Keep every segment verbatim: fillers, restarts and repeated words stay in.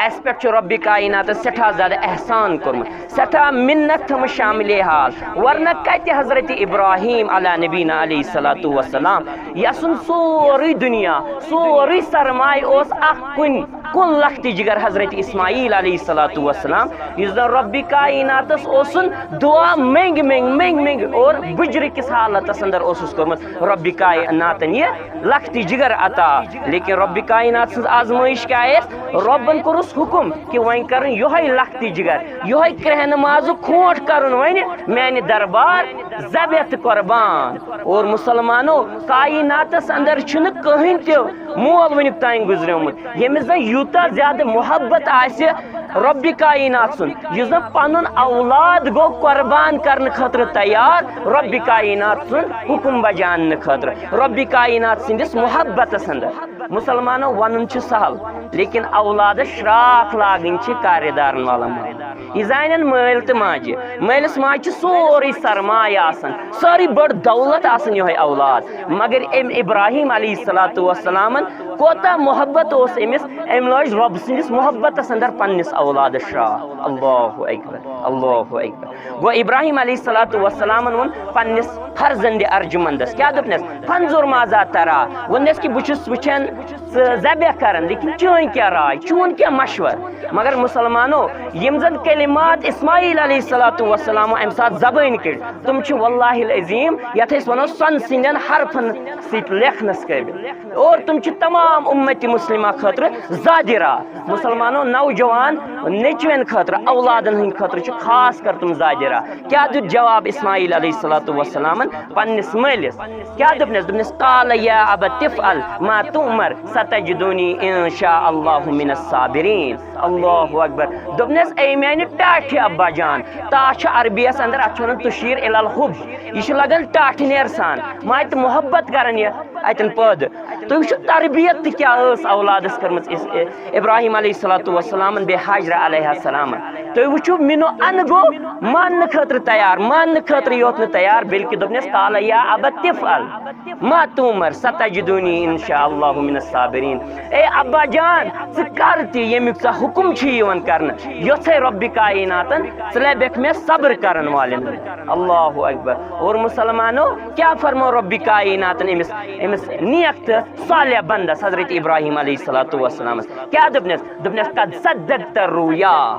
اسہِ پٮ۪ٹھ چھُ رۄبِ کایناتس سٮ۪ٹھاہ زیادٕ احسان کوٚرمُت، سٮ۪ٹھاہ مِنت تھٲومٕژ شاملِ حال۔ ورنہ کتہِ حضرت ابراہیم علیٰ نبینا علیہ الصلوۃ والسلام، یسُنٛد سورُے دُنیا، سورُے سرمایہ اوس اکھ کُنہِ کُل لختِ جگر حضرت اسماعیل علیہ الصلوۃ والسلام، یُس زن رۄبِ کایناتس اوسُن دعا منگۍ منگۍ منگۍ منگۍ اور بُجرٕ کِس حالتس اندر اوسُس کوٚرمُت رۄبِ کایناتن یہِ لختِ جگر عطا۔ لیکن رۄبِ کاینات سٕنٛز آزمٲیش کیٛاہ ٲس؟ رۄبن کوٚرُس حُکُم کہِ وۄنۍ کرُن یِہوٚے لختِ جگر، یِہوٚے کرٛہنہٕ مازُک کھونٛٹ کرُن وۄنۍ میانہِ دربار ذبح تہٕ قربان۔ اور مسلمانو، کایناتس اندر چھُنہٕ کٕہٕنۍ تہِ مول وٕنیُک تام گُزریومُت، ییٚمِس زن یوٗتاہ زیادٕ محبت آسہِ رۄبِ کاینات سُنٛد، یُس زن پنُن اولاد گوٚو قربان کرنہٕ خٲطرٕ تیار رۄبِ کاینات سُنٛد حُکُم بجاونہٕ خٲطرٕ، رۄبِ کاینات سٕنٛدِس محبتس اندر۔ مسلمانو، ونُن چھُ سہل، لیکن اولادس شراکھ لاگٕنۍ چھِ کارِ دارن والا معاملہٕ۔ یہِ زانن مٲلۍ تہٕ ماجہِ۔ مٲلِس ماجہِ چھُ سورُے سرمایہ آسان، سٲرٕے بٔڑ دولت آسان یِہوٚے اولاد۔ مگر أمۍ ابراہیم علیہ الصلوۃ والسلامن کوتاہ محبت اوس أمِس، أمۍ لٲج رۄب سٕنٛدِس محبتس اندر پننِس اولادس شراکھ۔ اللہ اکبر، اللہ اکبر۔ گوٚو ابراہیم علیہ الصلوۃ والسلامن ووٚن پننِس فرزند ارجمندس، کیٛاہ دوٚپنس؟ فانظر ماذا ترا، ووٚننس کہِ بہٕ چھُس وٕچھان ژٕ ذبح کران، لیکن چٲنۍ کیٛاہ راے، چون کیٛاہ مشورٕ؟ مگر مسلمانو، یِم زن کلمات اسماعیل علیہ الصلوۃ والسلام امہِ ساتہٕ زبٲنۍ کٔڑۍ، تِم چھِ واللہ العظیم یتھ أسۍ ونو سۄنہٕ سٕنٛدٮ۪ن حرفن سۭتۍ لیکھنس قٲبل، اور تِم چھِ تمام امت مسلمہ خٲطرٕ زادِ راہ۔ مسلمانو، نوجوان نیٚچوٮ۪ن خٲطرٕ، اولادن ہٕنٛدِ خٲطرٕ چھِ خاص کر تِم زادِ راہ۔ کیٛاہ دیُت جواب اسماعیل علیہ الصلوۃ والسلامن پننِس مٲلِس؟ کیٛاہ دوٚپنس؟ دوٚپنس، قال یا ابت افعل ما تؤمر ستجدنی ان شاء اللہ من الصابرین۔ اللہ اکبر۔ دوٚپنس، اے میانہِ ٹاٹھہِ ابا جان، تاٹھ چھُ عربی یس اندر، اتھ چھِ ونان تشیر الی الحب، یہِ چھُ لگان ٹاٹھہِ نیر سان، ماتہِ محبت کران یہِ اتٮ۪ن پٲدٕ۔ تُہۍ وٕچھِو تربیت تہِ کیٛاہ ٲس اولادس کٔرمٕژ اس-، ابراہیم علیہ الصلوۃ والسلامن بیٚیہِ ہاجرہ علیہ السلامن۔ تُہۍ وٕچھِو، مِنو ان گوٚو ماننہٕ خٲطرٕ تیار، ماننہٕ خٲطرٕ یوت نہٕ تیار، بلکہِ دوٚپنس، قال یا ابت افعل ما تؤمر ستجدنی ان شاء اللہ من الصابرین۔ اے ابا جان، ژٕ کر تہِ ییٚمیُک ژےٚ حُکُم چھُ یِوان کرنہٕ، یۄژھے رۄبِ کایناتن ژٕ لبکھ مےٚ صبر کرن والٮ۪ن ہُنٛد۔ اللہ اکبر۔ اور مسلمانو، کیٛاہ فرمو رۄبِ کایناتن أمِس، أمِس نیک تہٕ صالح بندس حضرت ابراہیم علیہ الصلوۃ والسلامس؟ کیٛاہ دوٚپنس؟ دوٚپنس، قد صدقت الرؤیا۔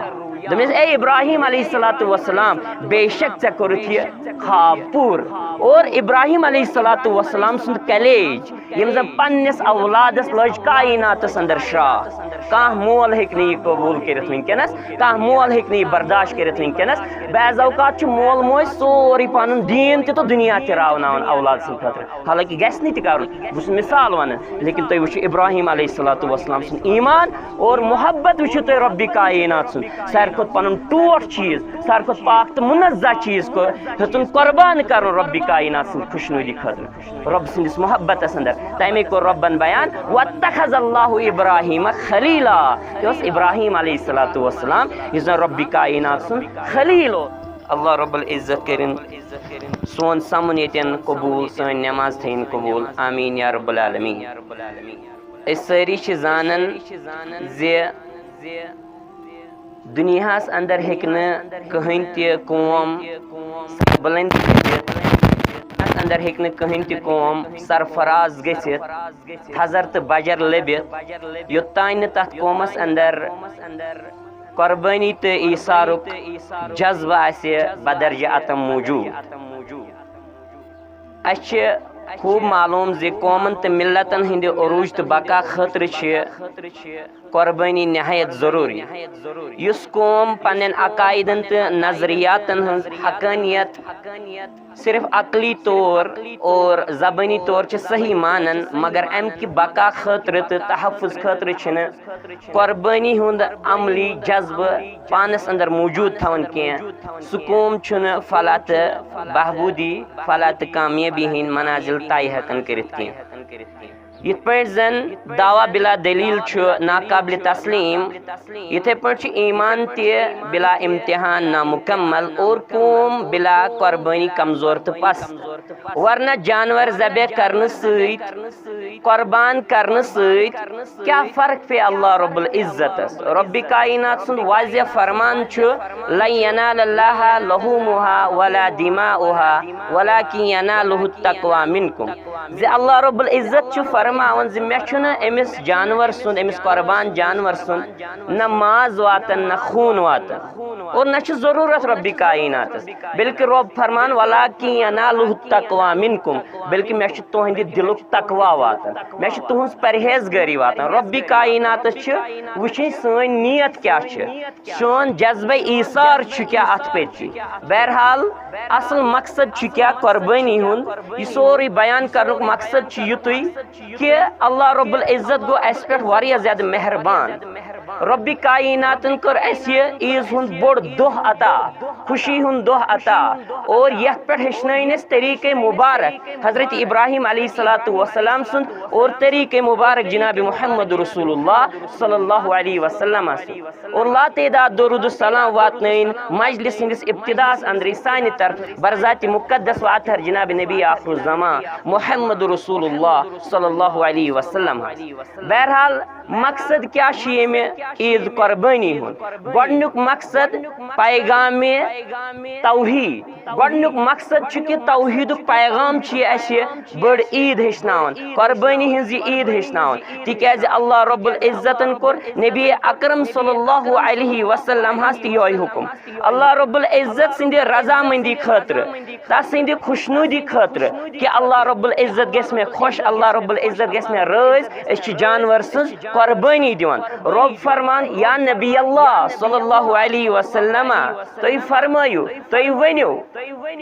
دوٚپنس، اے ابراہیم علیہ الصلوۃ والسلام، بے شک ژےٚ کوٚرُتھ یہِ خواب پوٗرٕ۔ اور ابراہیم علیہ الصلوۃ والسلام سُنٛد کلیج، یِم زن پننِس اولادس لٲج کایناتس اندر شراکھ۔ کانٛہہ مول ہیٚکہِ نہٕ یہِ قبوٗل کٔرِتھ وٕنکیٚنس، کانٛہہ مول ہیٚکہِ نہٕ یہِ برداشت کٔرِتھ وٕنکیٚنس۔ بعض اوقات چھُ مول موج سورُے پنُن دیٖن تہِ تہٕ دُنیا تہِ راوناوان اولاد سٕنٛدِ خٲطرٕ، حالانکہِ گژھِ نہٕ تہِ کرُن، بہٕ چھُس مثال ونان۔ لیکن تُہۍ وٕچھِو ابراہیم علیہ الصلوۃ والسلام سُنٛد ایمان اور محبت، وٕچھِو تُہۍ رۄبِ کاینات سُنٛد ساروی کھۄتہٕ پنُن ٹوٹھ چیٖز، ساروی کھۄتہٕ پاک تہٕ منزہ چیٖز کو-، ہیوٚتُن قربان کرُن رۄبِ کاینات سٕنٛدِ خۄشنودی خٲطرٕ۔ رۄب سٕنٛدِس محبتس اندر۔ تَمے کوٚر رۄبن بیان، واتخذ اللہ ابراہیم خلیلا۔ یہِ اوس ابراہیم علیہ الصلوۃ والسلام، یُس زن رۄبِ کاینات سُنٛد خلیل اوس۔ اللہ رب العزت کٔرِن سون سمُن ییٚتٮ۪ن قبوٗل، سٲنۍ نماز تھٲیِن قبوٗل۔ آمین یا رب العالمین۔ أسۍ سٲری چھِ زانان زِ دُنیاہَس اندر ہیٚکہِ نہٕ کٕہٕنۍ تہِ قوم سربلند گٔژھِتھ، دُنیاہَس اندر ہیٚکہِ نہٕ کٕہٕنۍ تہِ قوم سرفراز گٔژھِتھ، تھزر تہٕ بجر لٔبِتھ، یوٚتام نہٕ تَتھ قومَس اندر قربٲنی تہٕ ایثارُک جذبہٕ آسہِ بدرجہ اتم موجود۔ اَسہِ چھِ خوب معلوم زِ قومن تہٕ ملتن ہٕنٛدِ عروج تہٕ بقا خٲطرٕ چھِ قربٲنی نہایت ضروٗری۔ یُس قوم پننٮ۪ن عقائدن تہٕ نظریاتن ہٕنٛز حقانیت صرف عقلی طور اور زبٲنی طور چھِ صحیح مانان، مگر امہِ کہِ بقا خٲطرٕ تہٕ تحفظ خٲطرٕ چھِنہٕ قربٲنی ہُنٛد عملی جذبہٕ پانس اندر موجود تھاوان کینٛہہ، سُہ قوم چھُنہٕ فلاح تہٕ بہبودی، فلاح تہٕ کامیٲبی ہٕنٛدۍ منازل طے ہٮ۪کان کٔرِتھ کینٛہہ۔ یِتھ پٲٹھۍ زن دعویٰ بلا دلیل چھُ ناقابل تسلیم، یِتھے پٲٹھۍ چھُ ایمان تہِ بلا امتحان نامکمل اور قوم بلا قربٲنی کمزور تہٕ پست۔ ورنہ جانور ذبح کرنہٕ سۭتۍ، قربان کرنہٕ سۭتۍ کیٛاہ فرق پیٚیہِ اللہ رب العزتس؟ رب کائنات سُنٛد واضح فرمان چھُ، "لن ینال اللہ لحومها ولا دماؤها ولکن ینالہ التقوی منکم"، زِ اللہ رب العزت چھُ فرماوان زِ مےٚ چھُنہٕ أمِس جانور سُنٛد، أمِس قربان جانور سُنٛد نہ ماز واتان، نہ خوٗن واتان، اور نہ چھُ ضروٗرت رب کائناتس، بلکہِ رب فرمان، "ولکن ینالہ التقوی منکم"، بلکہِ مےٚ چھُ تُہنٛدِ دِلُک تقوی واتان، مےٚ چھِ تُہنٛز پرہیزگٲری واتان۔ رب کائناتس چھِ وٕچھِنۍ سٲنۍ نیت کیٛاہ چھِ، سون جذبہ ایثار چھُ کیٛاہ اتھ پٔتۍ کِنۍ۔ بہرحال، اصل مقصد چھُ کیٛاہ قربٲنی ہُنٛد؟ یہِ سورُے بیان کرنُک مقصد چھُ یُتُے کہِ اللہ رب العزت گوٚو اسہِ پٮ۪ٹھ واریاہ زیادٕ مہربان۔ رب کائناتن کٔر اسہِ یہِ عیٖز ہُنٛد بوٚڑ دۄہ عطا، خوشی ہُنٛد دۄہ عطا، اور یتھ پٮ۪ٹھ ہیٚچھنٲوِن اسہِ طریقے مبارک حضرت ابراہیم علیہ الصلوۃ والسلام سُنٛد اور طریقے مبارک جناب محمد رسول اللہ صلی اللہ علیہ وسلم سُنٛد۔ اور لاتعداد درود السلام واتنٲوِن مجلس ہٕنٛدِس ابتداہس اندرٕے سانہِ طرفہٕ برذات مقدس و اطہر جناب نبی آخر الزمان محمد رسول اللہ صلی اللہ علیہ وسلم۔ بہرحال، مقصد کیٛاہ چھُ ییٚمہِ عیٖد قربٲنی ہُنٛد؟ گۄڈٕنیُک مقصد پیغام توحید۔ گۄڈٕنیُک مقصد چھُ کہِ توحیدُک پیغام چھُ یہِ اَسہِ بٔڑ عیٖد ہیٚچھناوان، قربٲنی ہٕنٛز یہِ عیٖد ہیٚچھناوان، تِکیٛازِ اللہ رب العزتن کوٚر نبی اکرم صلی اللہ علیہ وسلم ہس تہِ یِہوٚے حُکم۔ اللہ رب العزت سٕنٛدِ رضامندی خٲطرٕ، تس سٕنٛدِ خۄشنودی خٲطرٕ، کہِ اللہ رب العزت گژھِ مےٚ خۄش، اللہ رب العزت گژھِ مےٚ رٲضۍ، أسۍ چھِ جانور سٕنٛز قربٲنی دِوان۔ رب فرمان، یا نبی اللہ صلی اللہ علیہ وسلم، تُہۍ فرمٲیِو، تُہۍ ؤنِو،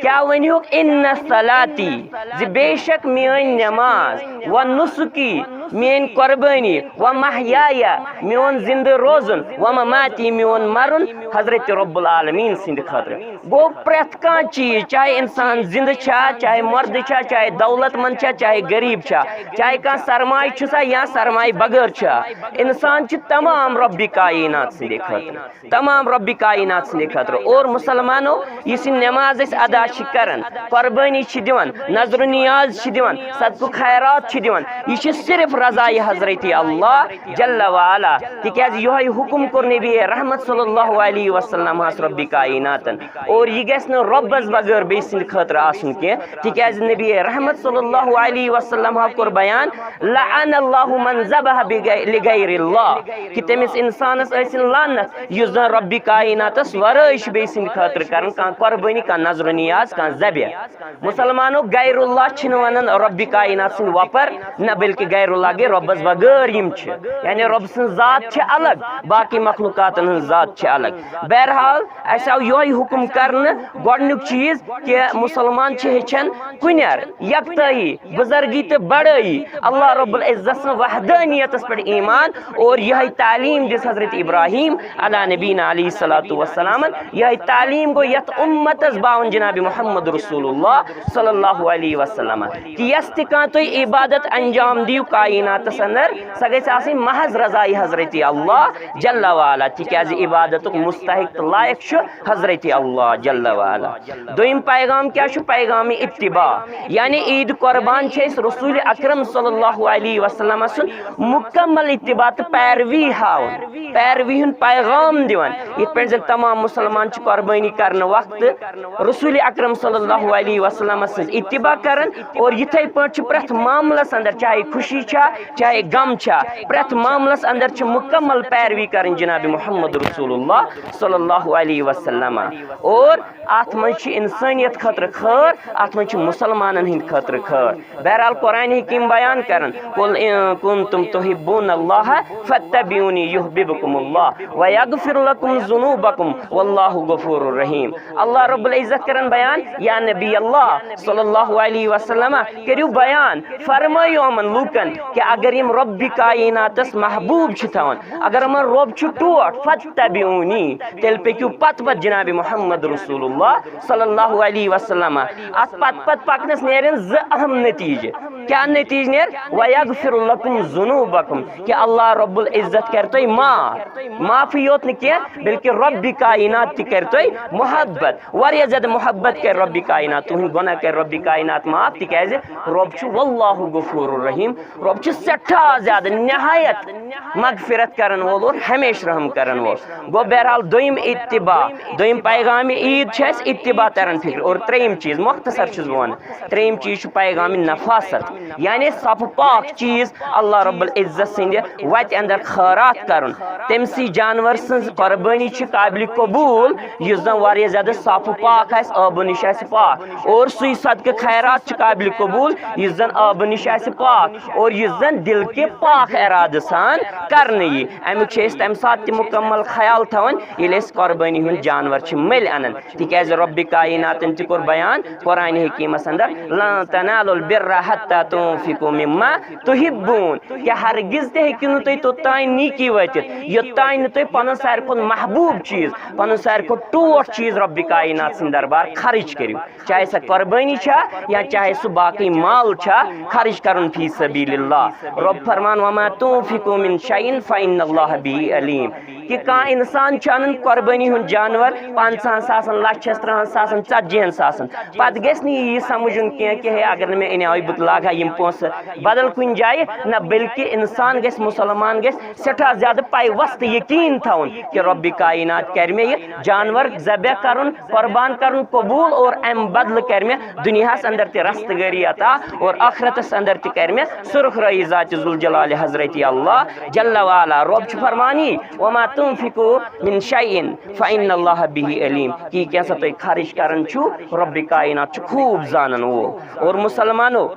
کیٛاہ ؤنِہُکھ؟ ان صلاتی، زِ بے شک میٲنۍ نماز، و نسکی، میٲنۍ قربٲنی، و محیایا، میون زندٕ روزُن، و مماتی، میون مرُن، حضرت رب العالمین سٕنٛدِ خٲطرٕ۔ گوٚو پرٛٮ۪تھ کانٛہہ چیٖز، چاہے انسان زندٕ چھا، چاہے مردٕ چھا، چاہے دولت مند چھا، چاہے غریب چھا، چاہے کانٛہہ سرمایہِ چھُ سا یا سرمایہِ بغٲر چھا، انسان چھُ تمام رب کائنات سٕنٛدِ خٲطرٕ۔ تمام رب کائنات سٕنٛدِ خٲطرٕ۔ اور مسلمانو، یُس یہِ نماز أسۍ ادا چھِ کران، قربٲنی چھِ دِوان، نذر و نیاز چھِ دِوان، صدقہٕ خیرات چھِ دِوان، یہِ چھِ صرف رضایہِ حضرت اللہ جل و علا، تِکیٛازِ یِہوٚے حُکم کوٚر نبی رحمت صلی اللہ علیہ وسلم ہس رب کائناتن۔ اور یہِ گژھِ نہٕ رۄبس بغٲر بیٚیہِ سٕنٛدِ خٲطرٕ آسُن کینٛہہ، تِکیٛازِ نبی رحمت صلی اللہ علیہ وسلم ہا کوٚر بیان، "لعن اللہ من ذبح بغی-، لغیر اللہ"، کہِ تٔمِس انسانس ٲسِن لعنت یُس زن رب کائناتس ورٲے چھُ بیٚیہِ سٕنٛدِ خٲطرٕ کران کانٛہہ قربٲنی، کانٛہہ نذر و نیاز، کانٛہہ ذبح۔ مسلمانو، غیر اللہ چھِنہٕ ونان رب کائنات سٕنٛدۍ وۄپر، نہ بلکہِ غیر اللہ گٔے رۄبس بغٲر یِم چھِ، یعنی رۄب سٕنٛز ذات چھِ الگ، باقی مخلوقاتن ہٕنٛز ذات چھِ الگ۔ بہرحال، اسہِ آو یِہوٚے حُکم کرنہٕ، گۄڈٕنیُک چیٖز کہِ مسلمان چھِ ہیٚچھان کُنٮ۪ر، یکتٲہی، بزرگی تہٕ بڑٲیی اللہ رب العزت سٕنٛز وحدانیتس پٮ۪ٹھ ایمان، اور یِہوٚے تعلیٖم دِژ حضرت ابراہیم علی نبینا علیہ الصلوۃ والسلامن۔ یِہوٚے تعلیٖم گوٚو یتھ اُمتس باوُن جناب محمد رسول اللہ صلی اللہ علیہ وسلم، کہِ یۄس تہِ کانٛہہ تُہۍ عبادت انجام دِیِو کائناتس اندر، سۄ گژھِ آسٕنۍ محض رضایہِ حضرت اللہ جل وعلا، تِکیٛازِ عبادتُک مستحق تہٕ لایق چھُ حضرت اللہ جل وعلا۔ دوٚیِم پیغام کیٛاہ چھُ؟ پیغام اتباع، یعنی عید قربان چھِ أسۍ رسول اکرم صلی اللہ علیہ وسلم سُنٛد مکمل اتباع تہٕ پیروی ہاوان، پیروی ہُنٛد پیغام دِوان۔ یِتھ پٲٹھۍ زن تمام مسلمان چھِ قربٲنی کرنہٕ وقتہٕ رسول اکرم صلی اللہ علیہ وسلم سٕنٛز اتباع کران، اور یِتھے پٲٹھۍ چھِ پرٛٮ۪تھ معاملس اندر، چاہے خوشی چھا، چاہے غم چھا، پرٛٮ۪تھ معاملس اندر چھِ مکمل پیروی کرٕنۍ جناب محمد رسول اللہ صلی اللہ علیہ وسلم۔ اور اتھ منٛز چھِ انسٲنیت خٲطرٕ خٲر، اتھ منٛز چھِ مسلمانن ہٕنٛدِ خٲطرٕ خٲر۔ بہرحال، قرآن حکیم بیان کران، "قل ان کنتم تحبون اللہ فاتبعونی یحببکم اللہ ویغفر لکم ذنوبکم واللہ غفور رحیم۔" اللہ رب العزت کران بیان، یا نبی اللہ صلی اللہ علیہ وسلم، کٔرِو بیان، فرمٲیِو یِمن لوٗکن کہِ اگر یِم رب کائناتس محبوب چھِ تھاوان، اگر یِمن رب چھُ ٹوٹھ، فاتبعونی، تیٚلہِ پٔکِو پتہٕ پتہٕ جناب محمد رسول اللہ صلی اللہ علیہ وسلم۔ اتھ پتہٕ پتہٕ پکنس نیرن زٕ اہم نتیجہٕ۔ کیٛاہ نتیجہٕ نیرِ؟ وَیَغْفِرْ لَكُمْ ذُنُوبَكُمْ، کہِ اللہ رب العزت کرِ تۄہہِ معاف۔ معافی یوت نہٕ کینٛہہ، بلکہِ رب کائنات تہِ کرِ تۄہہِ محبت، واریاہ زیادٕ محبت کرِ رب کائنات، تُہنٛدۍ گۄناہ کرِ رب کائنات معاف، تِکیٛازِ رب چھُ واللہ غفور الرحیم، رب چھُ سٮ۪ٹھاہ زیادٕ نہایت مغفرت کرن وول اور ہمیشہ رحم کرن وول۔ گوٚو بہرحال دوٚیِم اتباع، دوٚیِم پیغام عید چھُ اَسہِ اتباع تران فکرِ۔ اور ترٛیٚیِم چیٖز، مختصر چھُس بہٕ وَنان، ترٛیٚیِم چیٖز چھُ پیغام نفاست، یعنی صفہٕ پاک چیٖز اللہ رب العزت سٕنٛدِ وَتہِ اندر خٲرات کرُن۔ تٔمۍ سٕے جانور سٕنٛز قۄربٲنی چھِ قابلِ قبوٗل، یُس زن واریاہ زیادٕ صفہٕ پاک آسہِ، ٲبہٕ نِش آسہِ پاک۔ اور سُے صدقہٕ خیرات چھُ قابلِ قبوٗل، یُس زن ٲبہٕ نِش آسہِ پاک اور یُس زن دِل کہِ پاک ارادٕ سان کرنہٕ یی۔ امیُک چھِ أسۍ تمہِ ساتہٕ تہِ مُکمل خیال تھاوان، ییٚلہِ أسۍ قۄربٲنی ہُنٛد جانور چھِ مٔلۍ انان، تِکیٛازِ رۄبِ کائناتن تہِ کوٚر بیان قرآنِ حکیٖمس اندر، "لن تنالوا البر حتى تنفقوا مما تحبون"، کہ ہرگز تہِ ہیٚکِو نہٕ تُہۍ توٚتام نیکی وٲتِتھ، یوٚتام نہٕ تُہۍ پنُن ساروی کھۄتہٕ محبوب چیٖز، پنُن ساروی کھۄتہٕ ٹوٹھ چیٖز رۄبِ کائنات سٕنٛدِ دربار خرٕچ کٔرِو۔ چاہے سۄ قۄربٲنی چھا یا چاہے سُہ باقٕے مال چھا، خرٕچ کرُن فی سبیل اللہ۔ رۄب فرمان، "وما تنفقوا من شيء فإن الله به عليم"، کہ کانٛہہ انسان چھُ انان قۄربٲنی ہُنٛد جانور پنٛژاہن ساسن، لچھس، ترٕٛہن ساسن، ژتجی ہن ساسن، پتہٕ گژھِ نہٕ یہِ سمجھُن کینٛہہ کہ ہے اگر نہٕ مےٚ انیاوٕے بہٕ تہِ لاگہٕ ہا یِم پونٛسہٕ بدل کُنہِ جایہِ، نہ، بلکہِ انسان گژھِ، مسلمان گژھِ سٮ۪ٹھاہ زیادٕ پاے وستہٕ یقین تھاوُن کہ رۄبِ کائنات کرِ مےٚ یہِ جانور ذبح کرُن، قربان کرُن قبول اور امہِ بدلہٕ کرِ مےٚ دُنیاہس اندر تہِ رستگٲری عطا اور آخرتس اندر تہِ کرِ مےٚ سرخ رٲیی ذاتِ ذوالجلال حضرت اللہ جل وعلا۔ رۄب چھُ فرمانی، "وما تنفقوا من شيء فإن الله به عليم"، کہ یہِ کینٛہہ سا تُہۍ خرٕچ کران چھِو، رۄبِ کائنات چھُ خوٗب زانان وول۔ اور مسلمانو،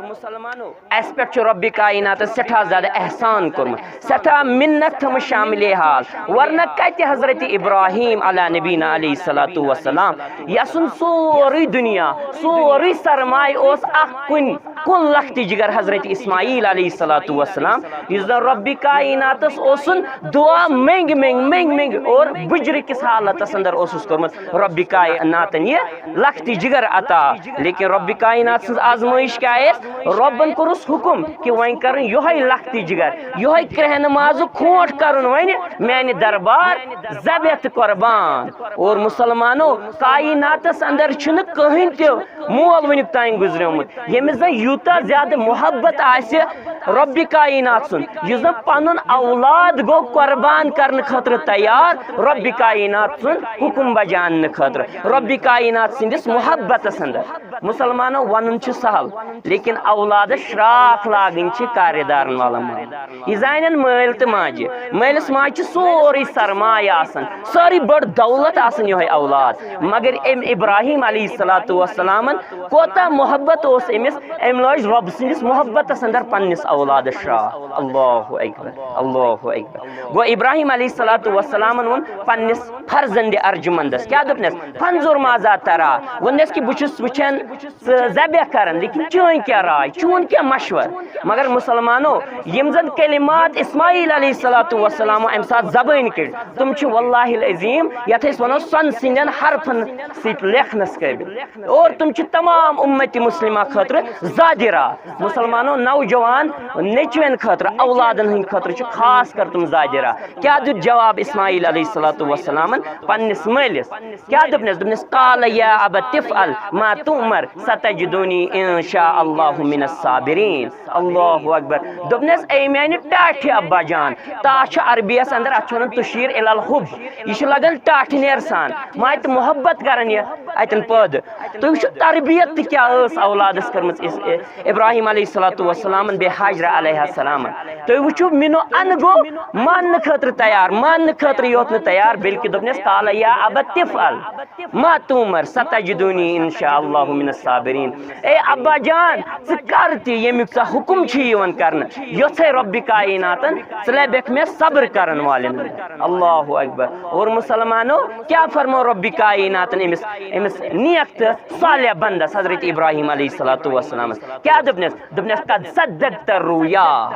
اسہِ پٮ۪ٹھ چھُ رۄبِ کائناتس سٮ۪ٹھاہ زیادٕ احسان کوٚرمُت، سٮ۪ٹھاہ منت تھٲومٕژ شاملِ حال۔ ورنہ کتہِ حضرت ابراہیم علیٰ نبینا علیہ الصلوۃ والسلام، یسُن سورُے دُنیا، سورُے سرمایہ اوس اکھ کُنہِ کُن لخت جگر حضرت اسماعیل علیہ الصلوۃ والسلام، یُس زن رۄبِ کائناتس اوسُن دعا منگۍ منگۍ منگۍ منگۍ اور بُجرٕ کِس حالتس اندر اوسُس کوٚرمُت رۄبِ کائناتن یہِ لخت جگر عطا۔ لیکن رۄبِ کائنات سٕنٛز آزمٲیش کیٛاہ ٲس؟ رۄبن کوٚرُس حُکُم کہِ وۄنۍ کرُن یِہوٚے لخت جگر، یِہوٚے کرٛہنہٕ مازُک کھونٛٹھ کرُن وۄنۍ میانہِ دربار ذبح تہٕ قربان۔ اور مسلمانو، کائناتس اندر چھُنہٕ کٕہٕنۍ تہِ مول وٕنیُک تام گُزریومُت، ییٚمِس زن یوٗتاہ زیادٕ محبت آسہِ رۄبِ کائنات سُنٛد، یُس زن پنُن اولاد گوٚو قربان کرنہٕ خٲطرٕ تیار رۄبِ کائنات سُنٛد حُکُم بجاونہٕ خٲطرٕ، رۄبِ کائنات سٕنٛدِس محبتس اندر۔ مسلمانو، ونُن چھُ سہل، لیکن اولادس شراکھ لاگٕنۍ چھِ کارِ دارن والا مال۔ یہِ زانن مٲلۍ تہٕ ماجہِ۔ مٲلِس ماجہِ چھِ سورُے سرمایہ آسان، سٲرٕے بٔڑ دولت آسان یِہوٚے اولاد۔ مگر أمۍ ابراہیم علیہ الصلوۃ والسلامن کوتاہ محبت اوس أمِس، أمۍ لٲج رۄب سٕنٛدِس محبتس اندر پننِس اولادس شراکھ۔ اللہ اکبر، اللہ اکبر۔ گوٚو ابراہیم علیہ الصلوۃ والسلامن ووٚن پننِس فرزند ارجمندس، کیٛاہ دوٚپنس؟ "فانظر ماذا ترى"، ووٚننس کہِ بہٕ چھُس وٕچھان ژٕ ذبح کران، لیکن چٲنۍ کیٛاہ راے، چون کیٛاہ مشورٕ؟ مگر مسلمانو، یِم زن کلمات اسماعیل علیہ الصلوۃ والسلام امہِ ساتہٕ زبٲنۍ کٔڑۍ، تِم چھِ واللہ العظیم یتھ أسۍ ونو سۄنہٕ سٕنٛدٮ۪ن حرفن سۭتۍ لیکھنس قٲبل۔ اور تِم چھِ تمام امت مسلمہ خٲطرٕ زادِ راہ۔ مسلمانو، نوجوان نیٚچوٮ۪ن خٲطرٕ، اولادن ہٕنٛدِ خٲطرٕ چھِ خاص کر تِم زادِ راہ۔ کیٛاہ دیُت جواب اسماعیل علیہ الصلوۃ والسلامن پننِس مٲلِس؟ کیٛاہ دوٚپنس؟ دوٚپنس، "قال يا أبت افعل ما تؤمر ستجدني إن شاء الله من الصابرين"۔ اللہ اکبر۔ دوٚپنس، "اے میانہِ ٹاٹھہِ ابا جان"، ٹاٹھ چھُ عربی یس اندر، اتھ چھِ ونان تشیر الی الحب، یہِ چھُ لگان ٹاٹھہِ نیر سان، ماے تہٕ محبت کران یہِ اتٮ۪ن پٲدٕ۔ تُہۍ وٕچھِو تربیت تہِ کیٛاہ ٲس اولادس کٔرمٕژ اس-، ابراہیم علیہ الصلوۃ والسلامن بیٚیہِ ہاجرہ علیہ السلامن۔ تُہۍ وٕچھِو، مِنو ان گوٚو ماننہٕ خٲطرٕ تیار، ماننہٕ خٲطرٕ یوت نہٕ تیار، بلکہِ دوٚپنس، "قال يا أبت افعل ما تؤمر ستجدني إن شاء الله من الصابرين"۔ اے ابا جان، ژٕ کر تہِ ییٚمیُک ژےٚ حُکُم چھُ یِوان کرنہٕ، یۄژھے رۄبِ کائناتن ژٕ لبکھ مےٚ صبر کرن والٮ۪ن ہُنٛد۔ اللہ اکبر۔ اور مسلمانو، کیٛاہ فرمو رۄبِ کائناتن أمِس، أمِس نیک تہٕ صالح بندس حضرت ابراہیم علیہ الصلوۃ والسلامس؟ کیٛاہ دوٚپنس؟ دوٚپنس، "قد صدقت الرؤيا"۔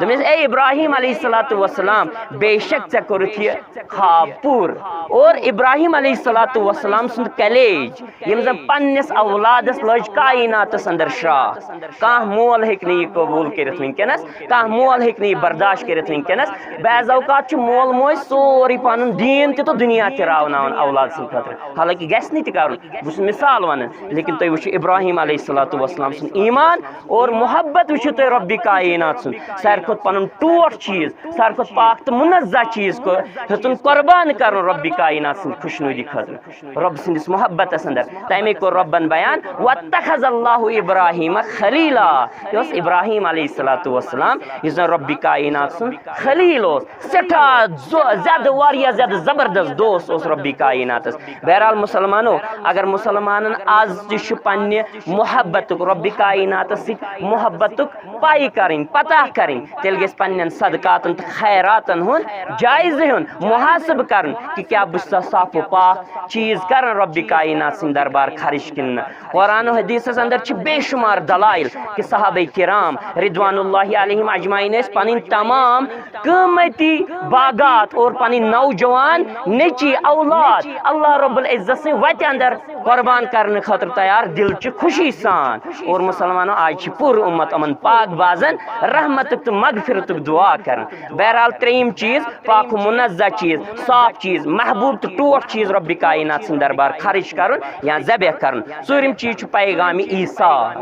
دوٚپنس، "اے ابراہیم علیہ الصلوۃ والسلام، بے شک ژےٚ کوٚرُتھ یہِ خواب پوٗرٕ۔" اور ابراہیم علیہ الصلوۃ والسلام سُنٛد کلیج، یِم زن پننِس اولادس لٔج کائناتس اندر شراکھ۔ کانٛہہ مول ہیٚکہِ نہٕ یہِ قبوٗل کٔرِتھ وٕنکیٚنس، کانٛہہ مول ہیٚکہِ نہٕ یہِ برداشت کٔرِتھ وٕنکیٚنس۔ بعض اوقات چھُ مول موج سورُے پنُن دیٖن تہِ تہٕ دُنیا تہِ راوناوان اولاد سٕنٛدِ خٲطرٕ، حالانکہِ گژھِ نہٕ تہِ کرُن، بہٕ چھُس مثال ونان۔ لیکن تُہۍ وٕچھِو ابراہیم علیہ الصلوۃ والسلام سُنٛد ایمان اور محبت، وٕچھِو تُہۍ رۄبِ کائنات سُنٛد ساروی کھۄتہٕ پنُن ٹوٹھ چیٖز، ساروی کھۄتہٕ پاک تہٕ منزہ چیٖز کو-، ہیوٚتُن قربان کرُن رۄبِ کائنات سٕنٛدِ خۄشنودی خٲطرٕ، رۄب سٕنٛدِس محبتس اندر۔ تمے کوٚر رۄبن بیان، "واتخذ اللہ ابراہیم خلیلا"۔ یہِ اوس ابراہیم علیہ الصلوۃ والسلام، یُس زن رۄبِ کائنات سُنٛد خلیل اوس، سٮ۪ٹھاہ زو-، زیادٕ، واریاہ زیادٕ زبردست دوست اوس رۄبِ کائناتس۔ بہرحال مسلمانو، اگر مسلمانن آز تہِ چھُ پننہِ محبتُک، رۄبِ کائناتس سۭتۍ محبتُک پاے کرٕنۍ، پتہ کرٕنۍ، تیٚلہِ گژھِ پننٮ۪ن صدقاتن تہٕ خیراتن ہُنٛد جایزٕ ہُنٛد محاسبہٕ کرُن کہِ کیٛاہ بہٕ چھُسا صاف و پاک چیٖز کران رۄبِ کائنات سٕنٛدِ دربار خرٕچ کِنہٕ نہٕ۔ قرآن و حدیثس اندر چھِ بے شمار دلائل کہِ صحابہ کرام رضوان اللہ علیہم اجمعین ٲسۍ پنٕنۍ تمام قۭمتی باغات اور پنٕنۍ نوجوان نیٚچی اولاد اللہ رب العزت سٕنٛدِ وتہِ اندر قربان کرنہٕ خٲطرٕ تیار، دِل چہِ خوشی سان۔ اور مسلمانو، آز چھِ پوٗرٕ اُمت یِمن پاک بازن رحمتُک تہٕ مغفرتُک دعا کران۔ بہرحال، ترٛیٚیِم چیٖز، پاک و منزہ چیٖز، صاف چیٖز، محبوب تہٕ ٹوٹھ چیٖز رۄبِ کائنات سٕنٛدِ دربار خرٕچ کرُن یا ذبح کرُن۔ ژوٗرِم چیٖز چھُ پیغامِ ایثار۔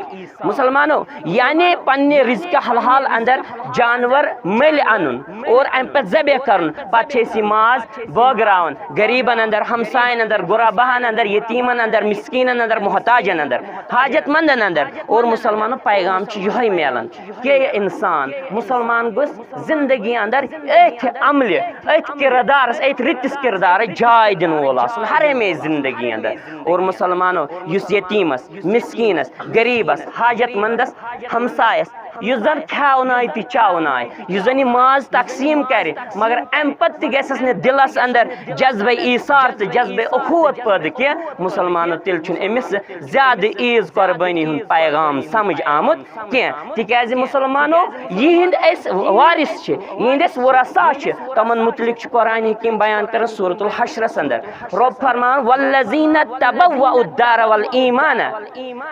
مسلمانو، یعنی پننہِ رزقِ حلال اندر جانور مٔلۍ انُن اور امہِ پتہٕ ذبح کرُن۔ پتہٕ چھِ أسۍ یہِ ماز بٲگراوان غریبن اندر، ہمساین اندر، غرباہن اندر، یتیمن اندر، مسکینن اندر، محتاجن اندر، حاجت مندن اندر۔ اور مسلمانو، پیغام چھُ یِہوٚے میلان کہِ یہِ انسان، مسلمان گوٚژھ زندگی اندر أتھۍ عملہِ، أتھۍ کردارس، أتھۍ رٕتِس کردارس جاے دِنہٕ وول آسُن ہر ہمیشہِ زندگی اندر۔ اور مسلمانو، یُس یتیمس، مسکینس، غریبس، حاجت مندس، ہمسایس، یُس زن کھیاونایہِ تہٕ چاونایہِ، یُس زن یہِ ماز تقسیٖم کرِ، مگر امہِ پتہٕ تہِ گژھٮ۪س نہٕ دِلس اندر جذبہ ایثار تہٕ جذبہ اخوت پٲدٕ کینٛہہ۔ مسلمانو، تیٚلہِ چھُنہٕ أمِس زیادٕ عیٖذ قۄربٲنی ہُنٛد پیغام سمجھ آمُت کینٛہہ، تِکیازِ مسلمانو، یِہنٛدۍ أسۍ وارث چھِ، یِہنٛدۍ أسۍ ورثا چھِ، تِمن متعلق چھُ قرآن حکیم بیان کران سورۃ الحشرس اندر۔ رۄب فرمان، "والذین تبوأوا الدار والایمان۔"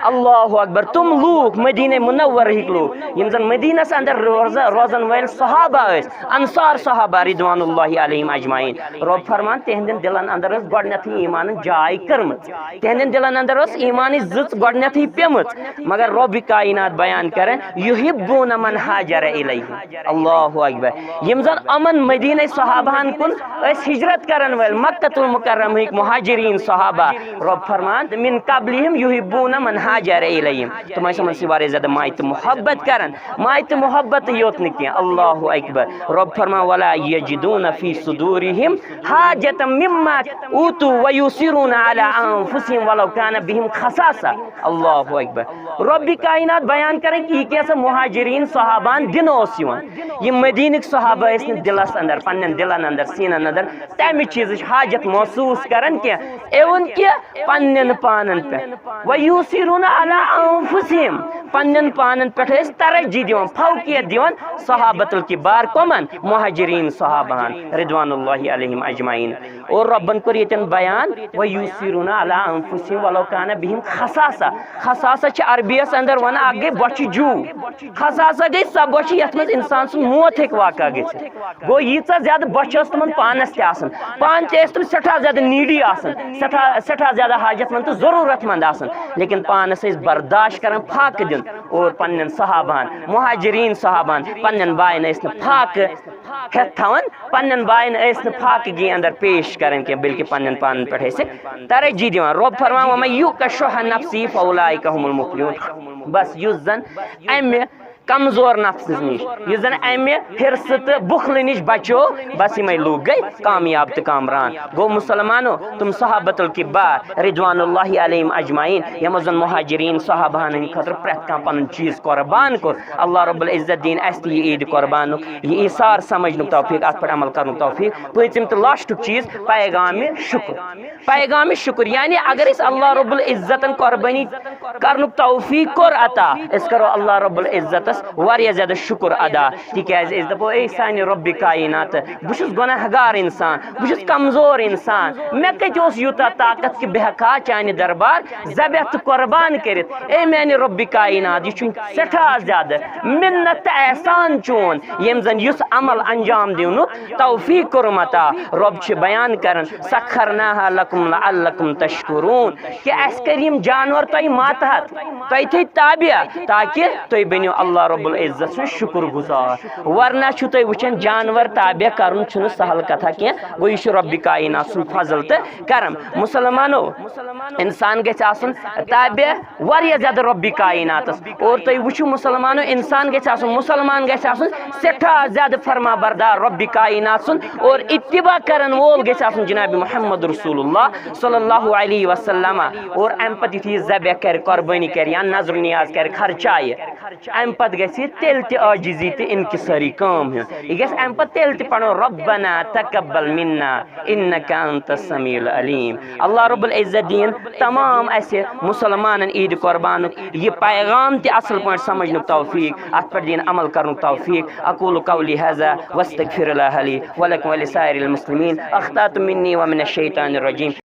اللہ اکبر۔ تِم لوٗکھ، مدینہ منورہٕکۍ لوٗکھ، یِم زن مدینس اندر روزان، روزن وٲلۍ صحابہ ٲسۍ، انصار صحابہ رضوان اللہ علیہم اجمعین۔ رۄب فرمان، تِہنٛدٮ۪ن دِلن اندر ٲس گۄڈٕنیتھٕے ایمانٕچ جاے کٔرمٕژ۔ تِہنٛدٮ۪ن دِلن اندر ٲس ایمانٕچ زٕژ گۄڈٕنیتھٕے پیمٕژ۔ مگر رۄبِ کائنات بیان کران، "یحبون من ہاجر الیہ۔" اللہ اکبر۔ یِم زن یِمن مدینہ صحابہن کُن ٲسۍ ہجرت کرن وٲلۍ، مکہ المکرمہٕکۍ مہاجرین صحابہ، رۄب فرمان، "من قبلہم یحبون من ہاجر الیہم۔" تِم ٲسۍ یِمن سۭتۍ واریاہ زیادٕ ماے تہٕ محبت کران۔ ماے تہٕ محبت یوت نہٕ کینٛہہ، اللہ اکبر۔ رۄب فرمان، "ولا یجدون فی صدورہم حاجة مما اوتوا ویؤثرون علی انفسہم ولو کان بہم خصاصہ۔" اللہ اکبر۔ رۄبِ کائنات بیان کران کہِ یہِ کیٛاہ سا مہاجرین صحابہن دِنہٕ اوس یِوان۔ یِم مدینٕکۍ صحابہ ٲسۍ نہٕ دِلس اندر، پننٮ۪ن دِلن اندر، سیٖنن اندر تمہِ چیٖزٕچ حاجت محسوس کران کینٛہہ، even کہِ پننٮ۪ن پانن پٮ۪ٹھ۔ ویؤثرون علی انفسہم، پننٮ۪ن پانن پٮ۪ٹھ ٲسۍ ترجیح دِوان، فوقیت دِوان صحابۃ الکبار۔ کمن؟ مہاجرین صحابہن رضوان اللہ علیہم اجمعین۔ اور رۄبن کوٚر ییٚتٮ۪ن بیان، "ویؤثرون علی انفسہم ولو کان بہم خصاصہ۔" خصاصہ چھِ عربی یس اندر ونان، اکھ گٔے بۄچھِ جوٗ۔ خصاصہ گٔے سۄ بۄچھِ یتھ منٛز انسان سُنٛد موت ہیٚکہِ واقع گٔژھِتھ۔ گوٚو، ییٖژاہ زیادٕ بۄچھِ ٲس تِمن پانس تہِ آسان، پانہٕ تہِ ٲسۍ تِم سٮ۪ٹھاہ زیادٕ needy آسان، سٮ۪ٹھاہ، سٮ۪ٹھاہ زیادٕ حاجت مند تہٕ ضروٗرت مند آسان، لیکن پانس ٲسۍ برداشت کران فاقہٕ دیُن اور پننٮ۪ن صحابہن، مہاجرین صحابہن، پننٮ۪ن باین ٲسۍ نہٕ فاقہٕ ہٮ۪تھ تھاوان، پننٮ۪ن باین ٲسۍ نہٕ فاقگی اندر پیش کران کینٛہہ، بلکہ پننٮ۪ن پانن پٮ۪ٹھ ٲسۍ ترجیح دِوان۔ رۄب فرمان، "ومن یوق شح نفسہ فاولئک هم المفلحون۔" بس، یُس زن امہِ کمزور نفسہٕ نِش، یُس زن امہِ حرصہٕ تہٕ بخلہٕ نِش بچو، بس یِمے لوٗکھ گٔے کامیاب تہٕ کامران۔ گوٚو مسلمانو، تِم صحابۃ الکبار رضوان اللہ علیہم اجمعین، یِمو زن مہاجرین صحابہن ہٕنٛدِ خٲطرٕ پرٛٮ۪تھ کانٛہہ پنُن چیٖز قربان کوٚر، اللہ رب العزت دِیِن اَسہِ تہِ یہِ عیٖد قربانُک، یہِ ایثار سمجھنُک توفیق، اَتھ پٮ۪ٹھ عمل کرنُک توفیق۔ پٲنٛژِم تہٕ لاسٹُک چیٖز، پیغامِ شُکر۔ پیغامِ شُکر، یعنی اگر أسۍ اللہ رب العزتن قربٲنی کرنُک توفیق کوٚر عطا، أسۍ کرو اللہ رب العزتس واریاہ زیادٕ شُکُر ادا، تِکیٛازِ أسۍ دَپو، اے سانہِ رۄبِ کاینات، بہٕ چھُس گۄناہ گار اِنسان، بہٕ چھُس کمزور اِنسان، مےٚ کَتہِ اوس یوٗتاہ طاقت کہِ بہٕ ہٮ۪کہٕ ہا چانہِ دربار ذبح تہٕ قۄربان کٔرِتھ۔ اے میانہِ رۄبِ کاینات، یہِ چھُ سٮ۪ٹھاہ زیادٕ مِنت تہٕ احسان چون، ییٚمۍ زَن یُس عمل انجام دِنُک توفیٖق کوٚرُم عطا۔ رۄب چھِ بیان کران، سخرناها لکم لعلکم تشکرون، کہِ اَسہِ کٔرۍ یِم جانور تۄہہِ ماتحت، تۄہہِ تھٲے تابع، تاکہِ تُہۍ بٔنِو اللہ رب العزت سُنٛد شُکُر گُزار۔ ورنہ چھُو تُہۍ وٕچھان، جانور تابع کرُن چھُنہٕ سہل کتھا کینٛہہ۔ گوٚو، یہِ چھُ رۄبِ کاینات سُنٛد فضل تہٕ کرم۔ مسلمانو، انسان گژھِ آسُن تابع واریاہ زیادٕ رۄبِ کایناتس۔ اور تُہۍ وٕچھِو مسلمانو، انسان گژھِ آسُن، مسلمان گژھِ آسُن سٮ۪ٹھاہ زیادٕ فرما بردار رۄبِ کاینات سُنٛد اور اتباع کرن وول گژھِ آسُن جناب محمد رسول اللہ صلی اللہ علیہ وسلم۔ اور امہِ پتہٕ یُتھُے یہِ ذبح کرِ، قۄربٲنی کرِ یا نذر و نیاز کرِ، خرچایہِ، امہِ پتہٕ گژھِ یہِ تیٚلہِ تہِ عاجزی تہٕ انکسٲری کٲم ہیوٚن۔ یہِ گژھِ امہِ پتہٕ تیٚلہِ تہِ پرُن، ربنا تقبل منا انک انت السمیع العلیم۔ اللہ رب العزت دِیِن تمام اسہِ مسلمانن عید قربانُک یہِ پیغام تہِ اصل پٲٹھۍ سمجھنُک توفیق، اتھ پٮ۪ٹھ دِیِن عمل کرنُک توفیق۔ اقول قولی هذا واستغفر الله لي ولكم ولسائر المسلمين، اخطأت مني ومن الشيطان الرجيم۔